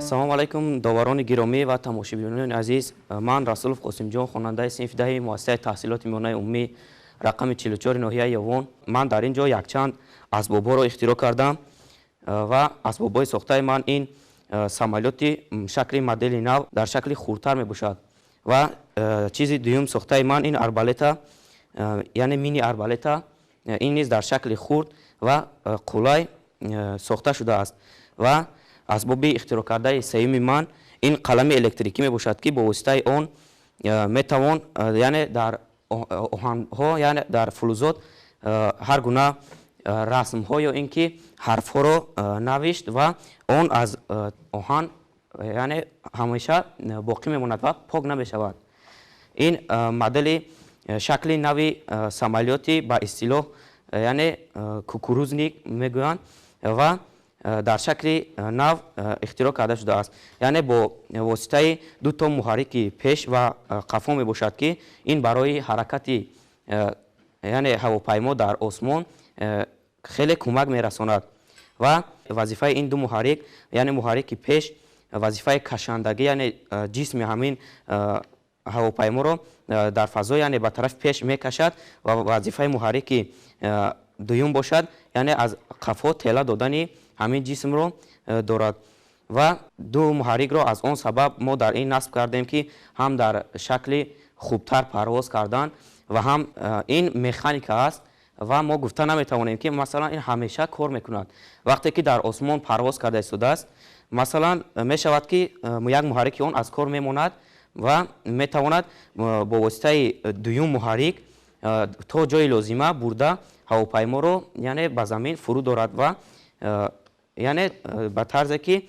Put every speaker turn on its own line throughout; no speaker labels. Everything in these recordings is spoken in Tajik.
Салом алайкум, доварони гиромӣ ва тамошобинони азиз. Ман Расулов Қосимҷон, хонандаи синфи 10 муассисаи таҳсилоти миёнаи умумӣ рақами 44 ноҳияи Ёвон. Ман дар ин ҷо якчанд асбобҳоро ихтироъ кардам ва асбобҳои сохтаи ман ин самолёти шакли модели нав дар шакли хурдтар мебошад. Ва чизи дуюм сохтаи ман ин арбалета, яъне мини арбалета, ин низ дар шакли хурд ва қулай сохта шудааст. Ва асбоби ихтироъ кардаи сеюми ман ин қалами электрикӣ мебошад, ки бо воситаи он метавон, яъне дар оҳанҳо, яъне дар фулузот ҳар гуна расмҳо ё ин ки ҳарфҳоро навишт ва он аз оҳан, яъне ҳамеша боқӣ мемонад ва пок намешавад. Ин модели шакли нави самолёти ба истилоҳ, яъне кукурузник мегӯянд ва дар шакли нав ихтироъ карда шудааст. Яъне бо воситаи ду то муҳаррики пеш ва қафо мебошад, ки ин барои ҳаракати, яъне ҳавопаймо дар осмон хеле кӯмак мерасонад. Ва вазифаи ин ду муҳаррик, яъне муҳаррики пеш вазифаи кашандагӣ, яъне ҷисми ҳамин ҳавопайморо дар фазо, яъне ба тарафи пеш мекашад ва вазифаи муҳаррики дуюм бошад, яъне аз қафо тела додани ҳамин ҷисмро дорад. Ва ду муҳаррикро аз он сабаб мо дар ин насб кардем, ки ҳам дар шакли хубтар парвоз кардан ва ҳам ин механика аст ва мо гуфта наметавонем, ки масалан ин ҳамеша кор мекунад. Вақте ки дар осмон парвоз карда истодааст, масалан мешавад, ки як муҳаррики он аз кор мемонад ва метавонад бо воситаи дуюм муҳаррик то ҷои лозима бурда ҳавопайморо, яъне ба замин фуруд дорад ва яъне ба тарзе ки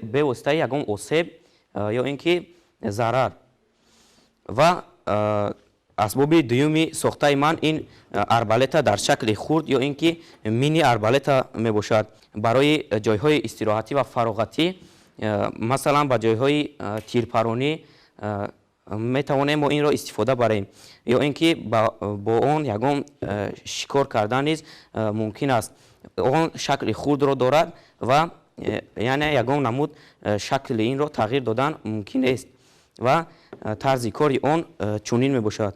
бевоситаи ягон осеб ё ин ки зарар. Ва асбоби дуюми сохтаи ман ин арбалета дар шакли хурд ё ин ки мини арбалета мебошад. Барои ҷойҳои истироҳатӣ ва фароғатӣ, масалан ба ҷойҳои тирпаронӣ метавонем мо инро истифода барем ё ин ки бо он ягон шикор кардан низ мумкин аст. Он шакли хурдро дорад ва яъне ягон намуд шакли инро тағйир додан мумкин нест ва тарзи кори он чунин мебошад.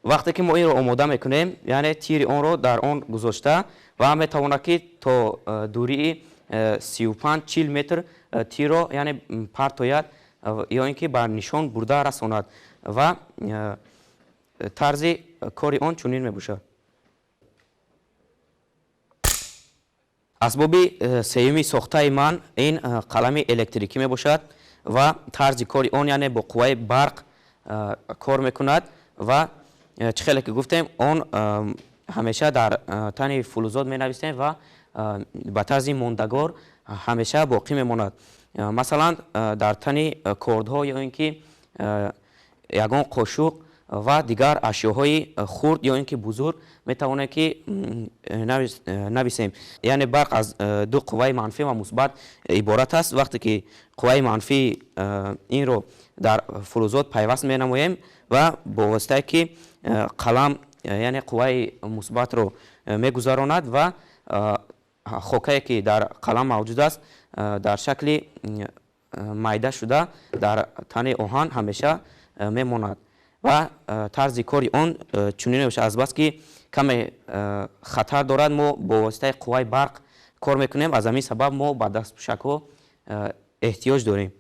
Вақте ки мо инро омода мекунем, яъне тири онро дар он гузошта ва метавонад, ки то дурии 35-40 метр тирро, яъне партояд ё ин ки ба нишон бурда расонад ва тарзи кори он чунин мебошад. Асбоби сеюми сохтаи ман ин қалами электрикӣ мебошад ва тарзи кори он, яъне бо қувваи барқ кор мекунад ва чӣ хеле ки гуфтем, он ҳамеша дар тани фулузот менависем ва ба тарзи мондагор ҳамеша боқӣ мемонад. Масалан дар тани кордҳо ё ин ки ягон қошуқ ва дигар ашёҳои хурд ё ин ки бузург метавонем ки нависем. Яъне барқ аз ду қувваи манфӣ ва мусбат иборат аст. Вақте ки қувваи манфии инро дар фулузот пайваст менамоем ва бо воситае ки қалам, яъне қувваи мусбатро мегузаронад ва хокае ки дар қалам мавҷуд аст дар шакли майда шуда дар тани оҳан ҳамеша мемонад ва тарзи кори он чунин мебошад. Азбаски каме хатар дорад, мо бо воситаи қувваи барқ кор мекунем, аз ҳамин сабаб мо ба дастпӯшакҳо эҳтиёҷ дорем.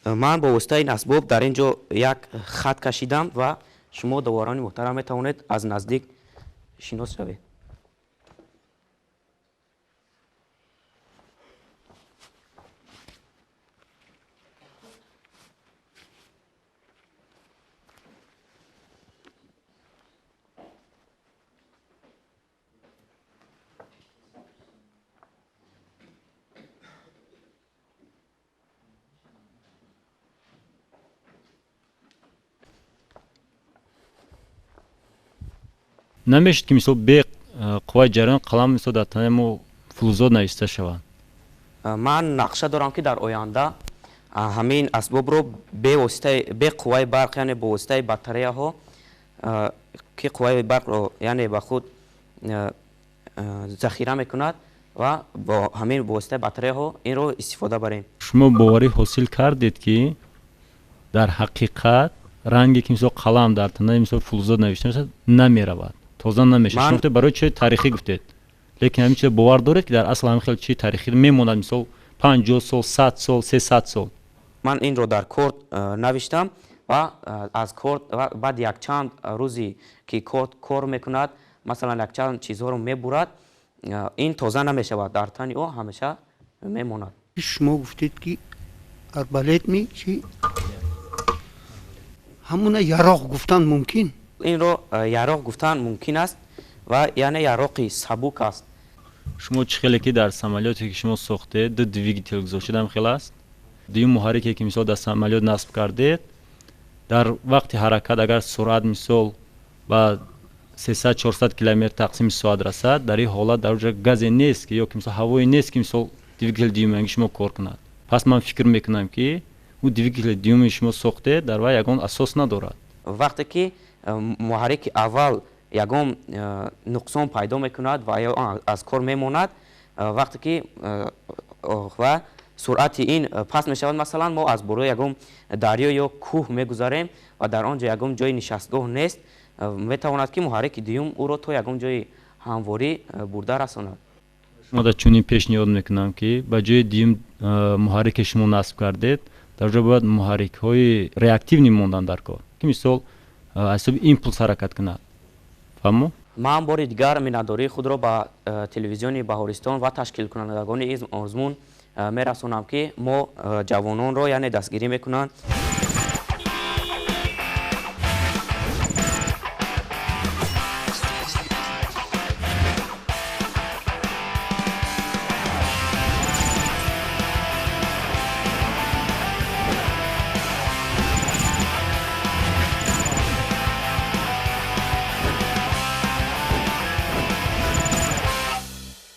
Ман бо воситаи ин асбоб дар ин ҷо як хат кашидам ва шумо, доварони муҳтарам, метавонед аз наздик шинос шавед.
Намешуд, ки мисол бе қувваи ҷараён қалам, мисол, дар танаи мо филизот нависта шавад?
Ман нақша дорам, ки дар оянда ҳамин асбобро бевоситаи, бе қувваи барқ, яъне бо воситаи батареяҳо, ки қувваи барқро, яъне, ба худ захира мекунад, ва бо ҳамин воситаи батареяҳо инро истифода барем.
Шумо боварӣ ҳосил кардед, ки дар ҳақиқат ранге, ки мисол қалам дар танаи, мисол, филизот навишта мешавад, намеравад, тоза намешавад? Шумо барои чизи тарихӣ гуфтед, лекин ҳамин чиза бовар доред, ки дар асл ҳамин хел чизи тарихӣ мемонад, мисол, 50 сол, 100 сол, 300 сол?
Ман инро дар корт навиштам ва аз корт баъд якчанд рӯзе, ки корт кор мекунад, масалан, якчанд чизҳоро мебурад, ин тоза намешавад, дар тани ӯ ҳамеша мемонад.
Шумо гуфтед, ки арбалет ми чи, ҳамуна яроқ гуфтан мумкин?
Инро яроқ гуфтан мумкин аст ва яъне яроқи сабук аст.
Шумо чӣ хеле, ки дар самолёте, ки шумо сохтед, ду двигател гузоштед, хел аст. Дуюм муҳаррике, ки мисол дар самолёт насб кардед, дар вақти ҳаракат агар суръат, мисол, ба 300-400 километр тақсими соат расад, дар ин ҳолат дар оҷа газе нест, ки ё ки мисол ҳавое нест, ки мисол двигатели дуюманги шумо кор кунад. Пас ман фикр мекунам, ки ӯ двигатели дуюми шумо сохтед, дар вай ягон асос надорад.
Вақте ки муҳаррики аввал ягон нуқсон пайдо мекунад ва ё аз кор мемонад, вақте ки ва суръати ин паст мешавад, масалан, мо аз болои ягон дарё ё кӯҳ мегузарем ва дар он ҷо ягон ҷои нишастгоҳ нест, метавонад, ки муҳаррики дуюм ӯро то ягон ҷои ҳамворӣ бурда расонад.
Шумо дар чунин пешниҳод мекунам, ки ба ҷои дуюм муҳаррике шумо насб кардед, дар ҷо бояд муҳаррикҳои реактивный мондан дар кор, ки мисол аз ҳисоби импулс ҳаракат кунад. Фаҳмо?
Ман бори дигар миннатдории худро ба телевизиони Баҳористон ва ташкилкунандагони ин озмун мерасонам, ки мо ҷавононро, яъне, дастгирӣ мекунанд.